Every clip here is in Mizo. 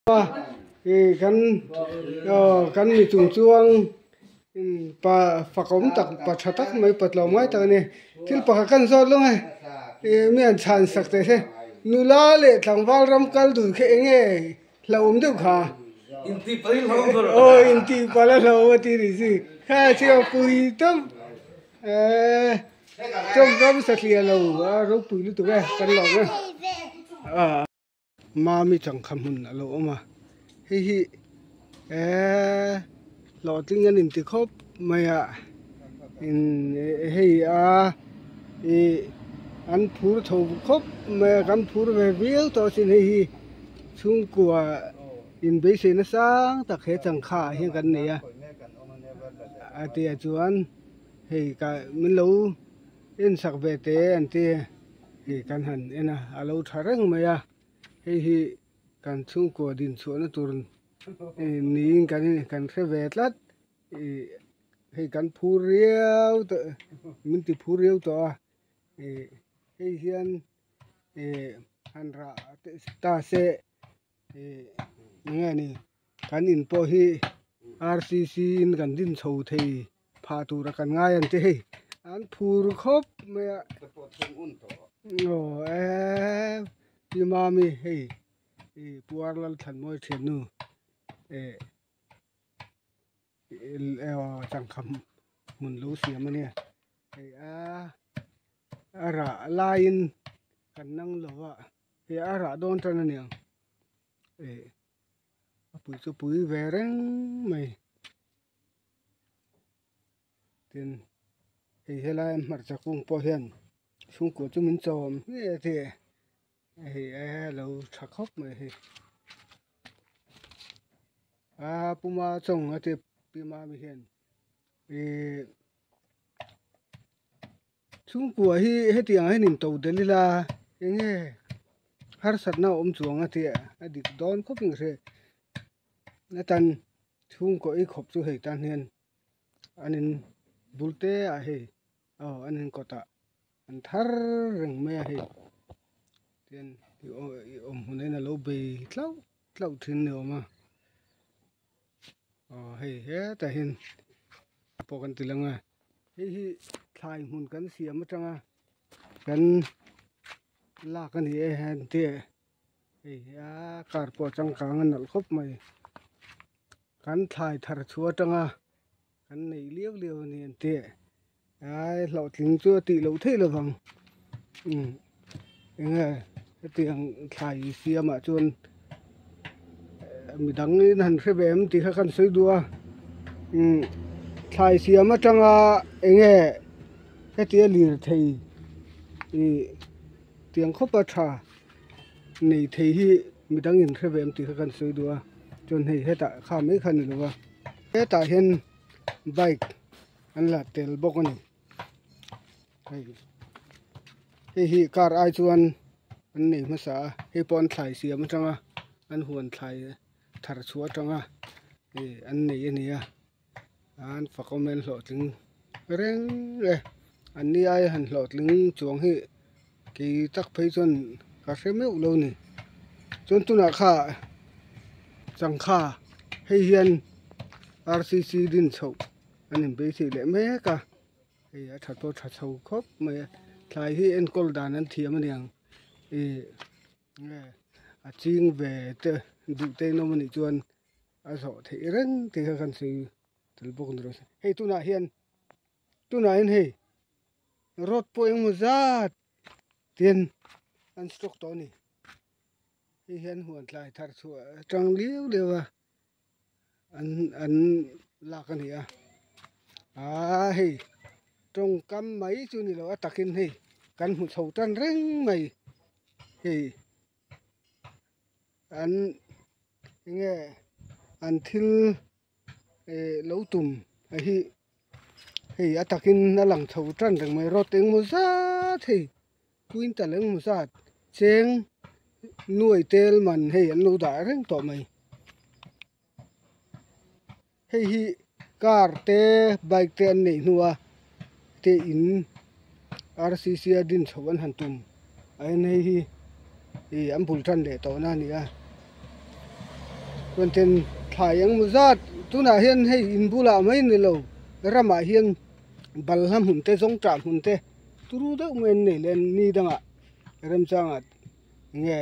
A kan aw kan mi chung chuang pa fakawm tak pa tha tak mai pa tlawm ngai tak a ni thil pakhat kan zawt lawng e ih mi an chhan sak teh se nula leh tlangval ram kal dun kha eng nge hlauhawm deuh kha aw intihpalh a hlauhawm a tih ni chi kha chiang pui tawp eee tawngkam satliah lo a ropui lutuk e kan lawm e. Mami changkha hmun a lo awm a hei hi eee hlawhtling an inti khawp mai a hei a ih an phur chho khawp mai a kan phur ve viau tawh asin hei hi chhungkua inbeisei nasa tak he changkha ah hian kan nei a a tih ah chuan hei ka min lo en sak ve teh an ti. Hei kan han en a a lo tha reng mai a hei hi kan chhungkua din chhuahna tur niin kan kan hre ve tlat ih hei kan phur riau tawh min ti phur riau tawh a ih hei hian ih han rah ta se ih eng nge ni kan in pawh hi R C C in kan din chho thei. Phah tura kan ngai ang che hei an phur khawp mai a aw eee pi mami hei ih puar lal thlan mawi thian nu eh aw changkha hmun lo siam a nia hei a a rah laiin kan nang lo a hei a rah dawn tan a niang eh a pui chu pui ve reng mai. Tin, hei helai a hmarcha kung pawh hian chhungkua chu min chawm nge tih hei a lo tha khawp mai hei. A puma chawng a ti pi mami hian ih chhungkua hi hetiang hian in to del ila eng nge harsatna a awm chuang a tih a dik dawn khawp in ka hria. Atan chhungkaw ei khawp chu hei tan hian an in bul te ah hei aw an in kawtah an thar reng mai a hei tian ih awm hmun ah hian a lo bei tlauh tlauh thin ni awm a aw hei hetah hian pawh kan ti lang a hei hi thlai hmun kan siam atanga kan lak a ni e han tih. Hei a car pawh changkang a nalh khawp mai kan thlai thar chhuah atanga kan neih liau liau a ni an tih ai hlawhtling chu a tih loh theih lovang umm enge hetiang thlai siamah chuan midang in han hre ve em tih kha kan sawi duh a umm thlai siam atanga enge hetia lirthei ih tiang khawp a tha. Nei thei hi midang in hre ve em tih kha kan sawi duh a chuan hei hetah kha mai kha a ni lo va hetah hian bike an la tel bawk a ni hei hei hi car ai chuan an nei hmasa a hei pawh an thlai siam atanga an huan thlai thar chhuah atanga ih an nei a ni a an fakawm hian hlawhtling reng e an ni aia han hlawhtling chuang hi kei tak phei chuan ka hre meuh lo a ni chuan tunah kha changkha hei hian R C C din chhoh an inbeisei leh mek a hei a tha pawh tha chho khawp mai a thlai hi enkawl dan an thiam a niang ih nge a ching ve te duh te in awm a nih chuan. A zawh theih reng tih kha kan sawi tel bawk ni rawh se hei tunah hian tunah hian hei rod pawh engemaw zat tian an stock tawh a ni hei hian huan tlai thar chhuah atang liau liau a an an lak a ni a aaa hei tawngkam mai chu ni lo a takin hei kan hmu chho tan reng mai hei. An enge an thil eh lo tum a hi hei a takin a lang chho tan reng mai rod engemaw zat hei quintal engemaw zat cheng nuai tel man hei an lo dah reng tawh mai hei hi car te bike te an neih hnu a te in R C C a din chhoh an han tum a en hei hi ih an bul tan leh tawh na a ni a. Chuan ten thlai engemaw zat tunah hian hei in bulah mai ni lo ramah hian balhla hmun te zawng tah hmun te turu deuh mai an nei leh ni dangah remchangah nge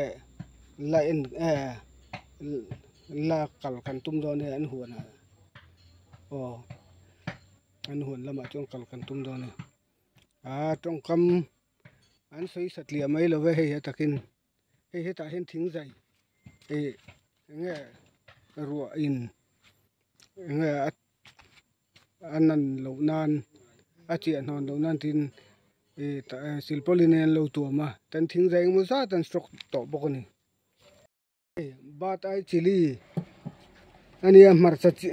la en eh la kal kan tum dawn e an huan ah aw an huan lamah chuan kal kan tum dawn e aa tawngkam an sawi satliah mai lo ve hei he takin. Hei hetah hian thing zai ih eng nge ruah in eng nge a nan loh nan a chiah hnawn loh nan tin ih silpawlin an lo tuam a tan thing zai engemaw zat an stock tawh bawk a ni. Bat ai chili a nia hmarcha chi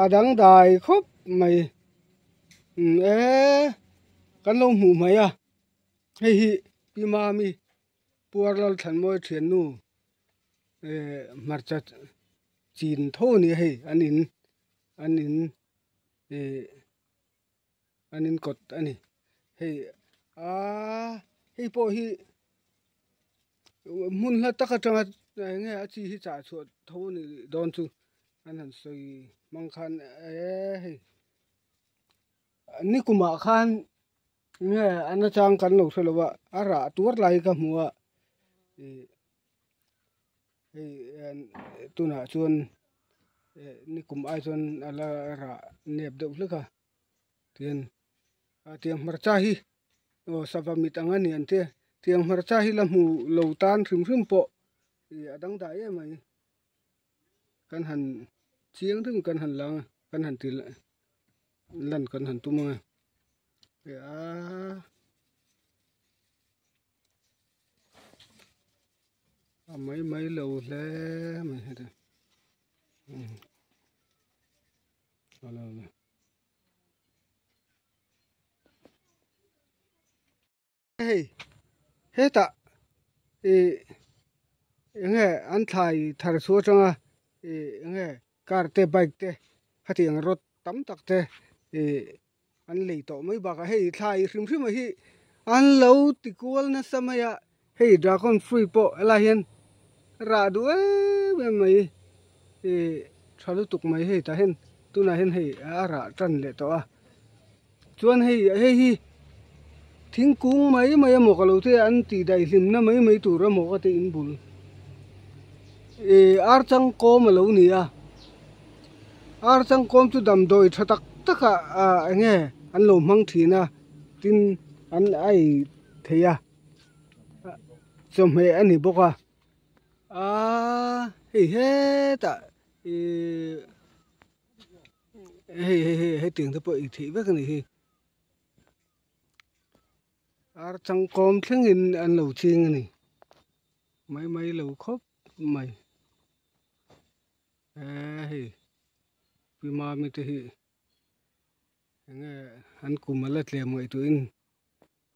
a dangdai khawp mai e kan lo hmuh mai a. Hei hi Pi Mami Puar Lalthlanmawi thiannu eh hmarcha chin tho a ni a hei an in an in eh an in kawt a ni hei aaa hei pawh hi hmun hla tak atanga eng nge a chi hi chah chhuah tho a nih dawn chu an han sawi hmang khan eee hei nikumah khan. Nge a nachang kan lo hre lo a, a rah tuar lai ka hmu a ih hei tunah chuan nikum ai chuan a la rah nep deuh hlek a tian a tiang hmarcha hi aw sava mit ang a ni an tia tiang hmarcha hi la hmu lo tan hrim hrim pawh ih a dangdai em mai kan han chiang deuhin kan han lang a kan han ti lan kan han tum ang e. A mai mai lo hle mai heti hei hetah ih eng nge an thlai thar chhuah atanga ih eng nge car te bike te khatiang rod tam tak te ih an lei tawh mai bakah hei thlai hrim hrim ah hi an lo ti kual nasa mai a hei dragon fruit pawh helai hian rah duh em em mai ih tha lutuk mai hei tah hian tunah hian hei a rah tan leh tawh a chuan hei hei hi thingkung mai mai emaw ka lo tia an tih daih hlimna mai mai tur emaw ka ti in bul ih ar changkawm a lo ni a. Ar changkawm chu damdawi tha tak tak ah ah eng nge an lo hmang thin a tin an a ei thei a chawhmeh a ni bawk a aaa hei hetah ihh hei hei hei hetiang te pawh ei theih vek a ni hi ar changkawm thlengin an lo ching a ni mai mai lo khawp mai. Eee hei Pi Mami te hi enge an kum a la tlem ngaihtuahin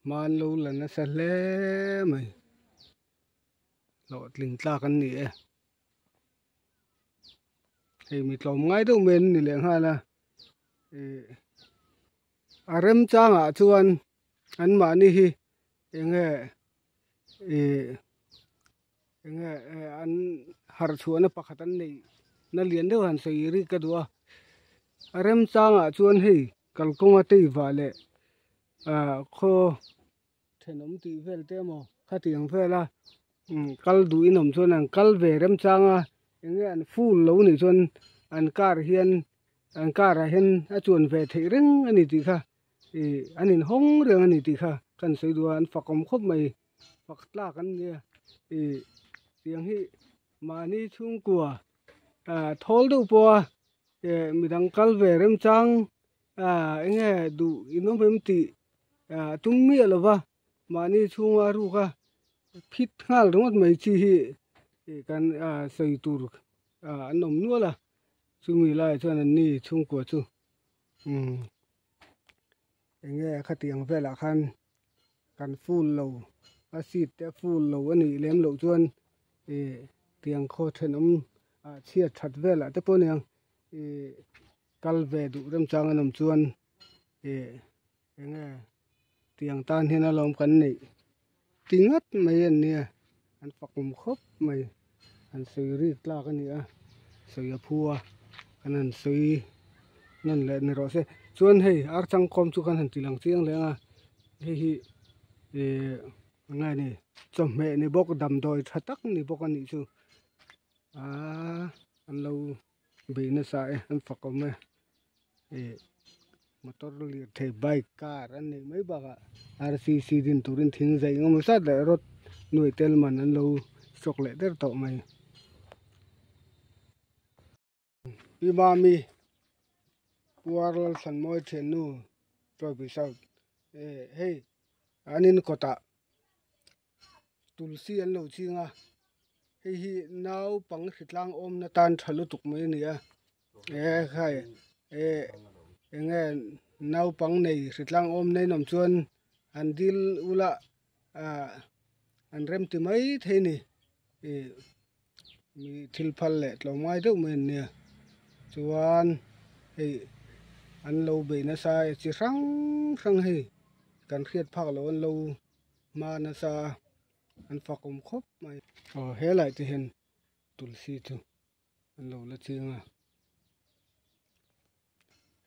hma an lo la nasa hle mai hlawhtling tlak an ni e hei mi tlawm ngai deuh mai an ni leh nghal a ih a remchangah chuan anmahni hi enge ih. Enge an harh chhuahna pakhat an neih na lian deuh han sawi rik ka duh a a remchangah chuan hei kalkawnga tei vah leh ah khaw thenawm tih vel te emaw khatiang vela kal duh in awm chuan an kal ve remchang a enge an full lo nih chuan an car hian an car ah hian a chuan ve theih reng a ni tih kha ih an inhawng reng a ni tih kha kan sawi duh a an fakawm khawp mai. Fak tlak an nia ih tiang hi mahni chhungkua ah thawl deuh pawh a eh midang kal ve remchang ah eng nge duh in awm em tih ah tum miah lo va mahni chhunga ruk a phit nghal ringawt mai chi hi ih kan ah sawi tur ah an awm nual a chumi laiah chuan an ni chhungkua chu umm eng nge khatiang velah khan. Kan full lo a seat te a full lo a nih lem loh chuan ih tiang khaw thenawm ah chhiat that velah te pawh aniang ih kal ve duh remchang an awm chuan ih eng nge tiang tan hian alawm kan neih ti ngat mai an nia an fakawm khawp mai an sawi rik tlak a ni a. sawi a phu a kan han sawi nawn leh ni rawh se chuan hei archangkawm chu kan han ti lang chiang leh ang a hei hi ihh eng nge ni chawhmeh ni bawk damdawi tha tak ni bawk a nih chu aaa an lo bei nasa e an fakawm e ih motor lirthei bike car an neih mai bakah rcc din turin thing zai eng emaw zat leh rod nuai tel man an lo chawk leh der tawh mai. Pi Mami Puar Lalthlanmawi thiannu Chawi South hei an in kawtah tulsi an lo ching a hei hi naupang hritlang awmna tan tha lutuk mai a ni a ekhai eng nge naupang nei hritlang awmna in awm chuan an dil ula ah an rem ti mai thei a ni ih mi thil phal leh tlawmngai deuh mai an nia chuan hei an lo bei nasa e chi hrang hrang hei kan hriat phak loh an lo. Hma nasa an fakawm khawp mai. Aw helai te hian tulsi chu an lo la ching a.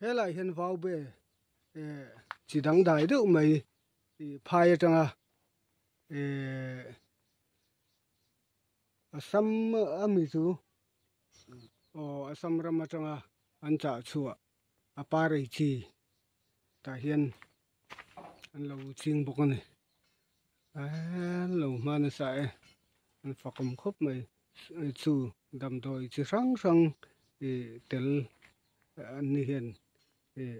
Helai hian vaube eh chi dangdai deuh mai ih phai atanga eh Assam ami chu aw Assam ram atanga an chah chhuah a parei chi tah hian. An lo ching bawk a ni an lo hma nasa e an fakawm khawp mai chu damdawi chi hrang hrang ih tel an ni hian ih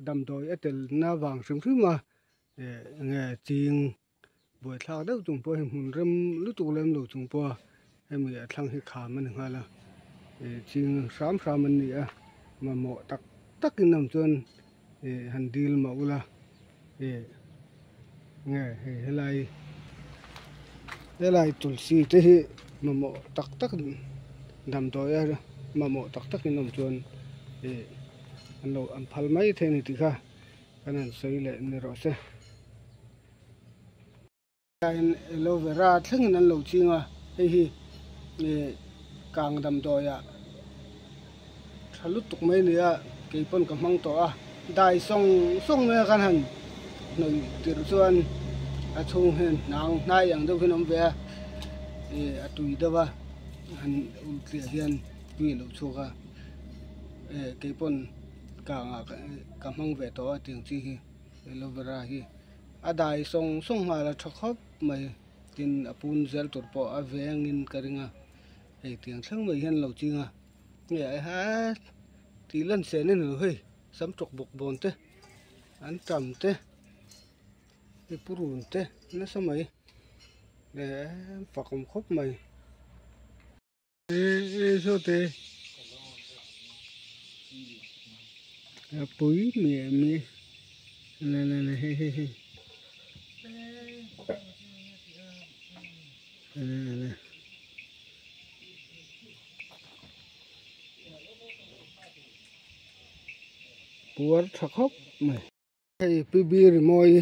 damdawi a tel na vang hrim hrim a ih enge ching buaithlak deuh chung pawh hi hmun rem lutuk lem lo chung pawha hemi a thlang hi kham a ni nghal a ih ching hram hram an ni a mamawh tak takin awm chuan ih han dil mah ula ih nge hei helai helai tulsi te hi mamawh tak tak damdawi a mamawh tak takin awm chuan ih an lo an phal mai thei a ni tih kha kan han sawi leh ni rawh se. Aloe vera thlengin an lo ching a hei hi ih kang damdawi ah tha lutuk mai a ni a kei pawn ka hmang tawh a dai sawng sawng mai a kan han hnawih tirh chuan a chhung hian hnang hnai ang deuh hian a awm ve a ih a tui deuh a han ulh tliah hian tui a lo chhuak a eh kei pawn kang ah ka hmang ve tawh a tiang chi hi aloe vera hi. A dai sawng sawng nghal a tha khawp mai tin a pun zel tur pawh a vengin ka ring a hei tiang thleng mai hian a lo ching a hei ah hian tih lan sen a ni lo hei sam tawk bawk bawn te an tam te hei purun te nasa mai eh fak awm khawp mai. A pui miah miah la la la hei hei hei la la puar tha khawp mai. Hei pi bi rimawi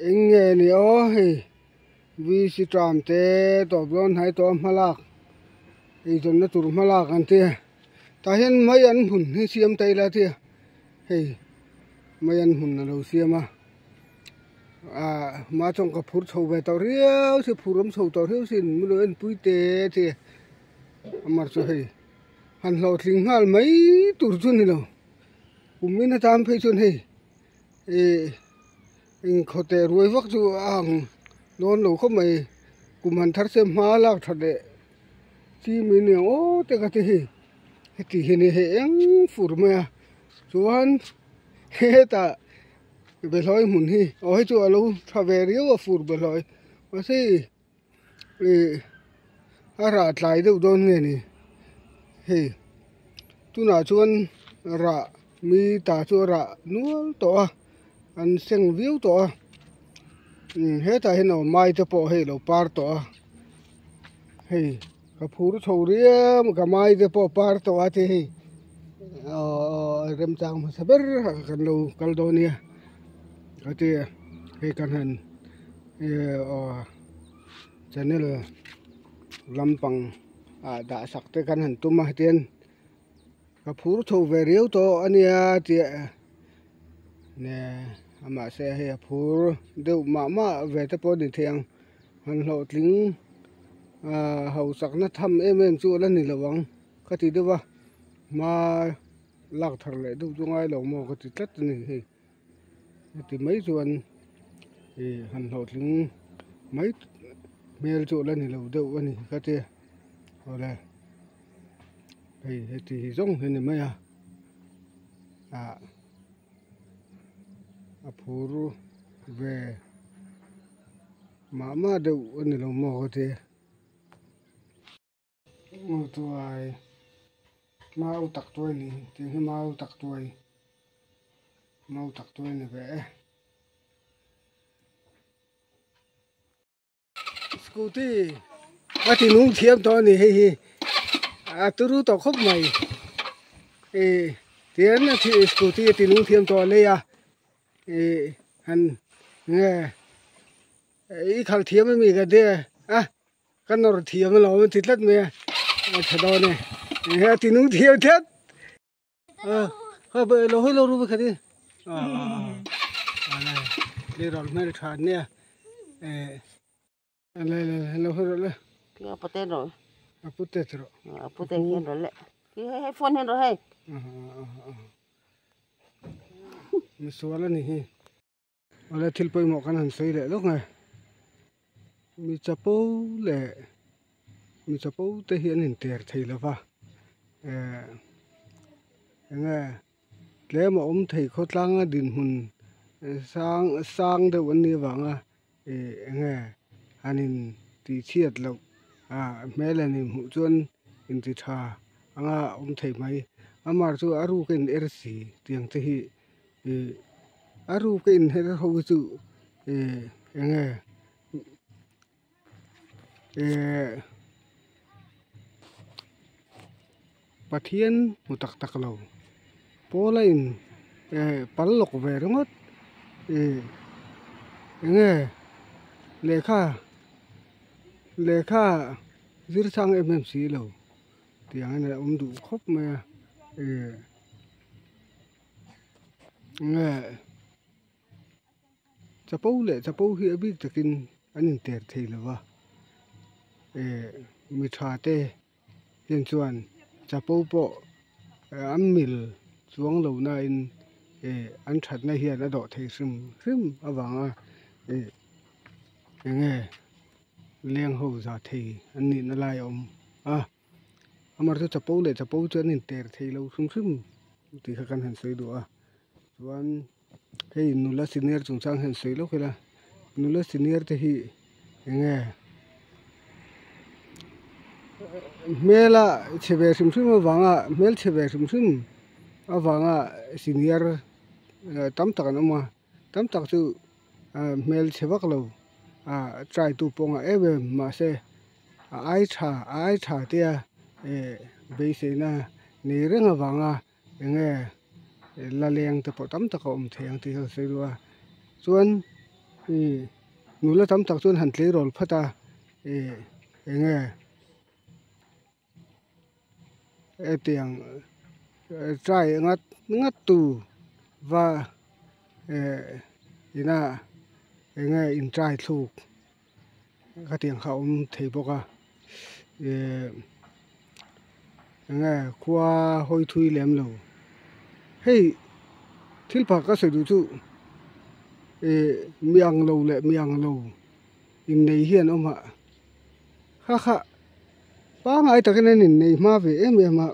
eng nge ni aw hei VC tram te tawp dawn hnai tawh a hmalak eizawnna tur hmalak an tia tah hian mai an hmun hi siam ta ila tia hei mai an hmun a lo siam a ah hma chuan ka phur chho ve tawh riau si phur awm chho tawh riau sin min lo enpui te tia amar chu hei han hlawhtling nghal mai tur chu a ni lo. Kum in atan phei chuan hei ih engkhaw teh ruai vak chu a ang dawn lo khawp mai kum han thar se hma lak that leh chi mai ni ang aw te ka ti hei heti hi ni hei eng fur mai a chuan hetah behlawi hmun hi aw hei chu a lo tha ve riau a fur behlawi mahse ih a rah tlai deuh dawn nge ni hei tunah chuan rah mi ta chu a rah nual tawh a an seng viau tawh a umm hetah hian aw mai te pawh hei a lo par tawh a hei ka phur chho riau ka mai te pawh a par tawh a te hei aww remchang hmasa ber kan lo kal dawn nia ka ti a hei kan han channel lampang ah dah sak te kan han tum a hetian ka phur chho ve riau tawh a nia tih ne mahse hei a phur deuh mah mah ve te pawh a ni thei ang han hlawhtling ah hausakna tham em em chu a la ni lo ang ka ti deuh a hma lak thar leh deuh chu ngai lo maw ka ti tlat a ni hei. Heti mai chuan ih han hlawhtling mai hmel chu la ni lo deuh a ni ka ti awle hei heti hi zawng hi a ni mai a ah a phur ve mah mah deuh a ni lo maw ka ti. Tuai mau tak tuai ni tih hi mau tak tuai mau tak tuai ni ve e scooty a ti nung thiam tawh a ni hei hi a turu tawh khawp mai ih tian a scooty a ti nung thiam tawh a lei a ih han nge i khalh thiam ami ka tia a. Ka nawr thiam alawm a ti tlat mai a, a tha dawn e. He a ti nung thiam tlat. A lo hawi lo ru pakhat in. Le rawn hmel tha an nia. Le le lo hawi rawh le. Ki a pute rawh. A pute rawh. A pute hian rawh le. Ki hei hei phone hian rawh hei. Misual a ni hi. Awle thil pawimawh kan han sawi leh lawk nge mi chapo leh mi chapo te hi an inter thei lo va eh enge tlem a awm thei khawtlanga dinhmun sang sang deuh an nih avanga ih enge han in tih chhiat loh ah hmel an inhmuh chuan inti tha anga awm thei mai amah chu a ruk a in er si tiang te hi. Ih a ruk a inher ho hi chu ih eng nge eh Pathian hmu tak tak lo pawl a in eh pal lawk ve ringawt ih eng nge lehkha lehkha zir chang em em si lo tiang hian a awm duh khawp mai a ih. Nge chapo leh chapo hi a bik takin an inter thei lo va eh mi tha te hian chuan chapo pawh an mil chuang lo nain eh an thatna hian a dawh thei hrim hrim avanga eh enge leng ho za thei an nihna lai a awm a. Amar chu chapo leh chapo chu an inter thei lo hrim hrim tih kha kan han sawi duh a chuan hei nula senior chungchang hian sawi lawk ila nula senior te hi eng nge hmela chhe ve hrim hrim avanga hmel chhe ve hrim hrim avanga senior tam tak an awm a tam tak chu hmel chhe vak lo try tu pawh ngah em em mahse a ai tha a ai tha te a eh beiseina nei reng avanga eng nge la leng te pawh tam tak a awm thei ang tih hi a sawi duh a chuan ih nula tam tak chuan han tleirawl phat a ih eng nge. Hetiang try ngat ngat tu va eh ina eng nge in try thluk khatiang kha a awm thei bawk a eh eng nge khua hawi thui lem lo hei thil pakhat ka sawi duh chu eh mi ang lo leh mi ang lo innei hi an awm a kha kha. Pangngai takin an innei hma ve em em a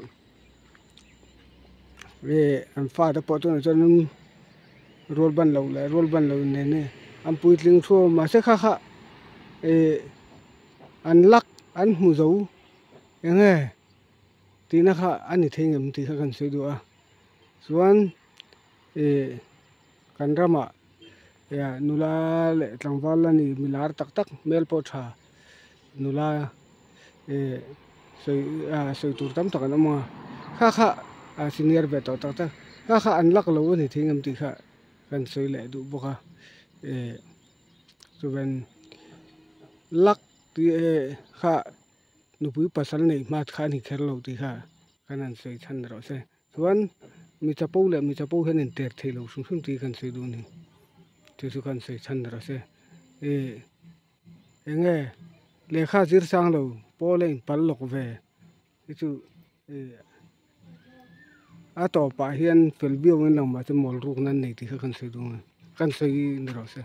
eh an fate pawh chuan chuan rual ban lo leh rual ban lo nen nge an puitling thu a mahse kha kha eh an lak an hmu zo eng nge tihna kha a ni thei ngem tih kha kan sawi duh a chuan eh kan ramah nula leh tlangval a ni milar tak tak hmel pawh tha. Nula eh sawi ah sawi tur tam tak an awm a kha kha a senior ve tawh tak tak kha kha an lak lo a ni thei ngam tih kha kan sawi leh duh bawk a eh chuan lak tih eh kha. nupui pasal neih hmat kha a ni kher lo tih kha kan han sawi chhan rawh se. Chuan mi chapo leh mi chapo hian inter thei lo hrim hrim tih kan sawi duh a ni. Chu chu kan sawi chhan rawh se. Ih eng nge lehkha zir sang lo pawl a inpal lawk ve hi chu ih a tawpah hian fel viau in lang mahse mawl ruk nan nei tih kha kan sawi duh a ni. Kan sawi ni rawh se.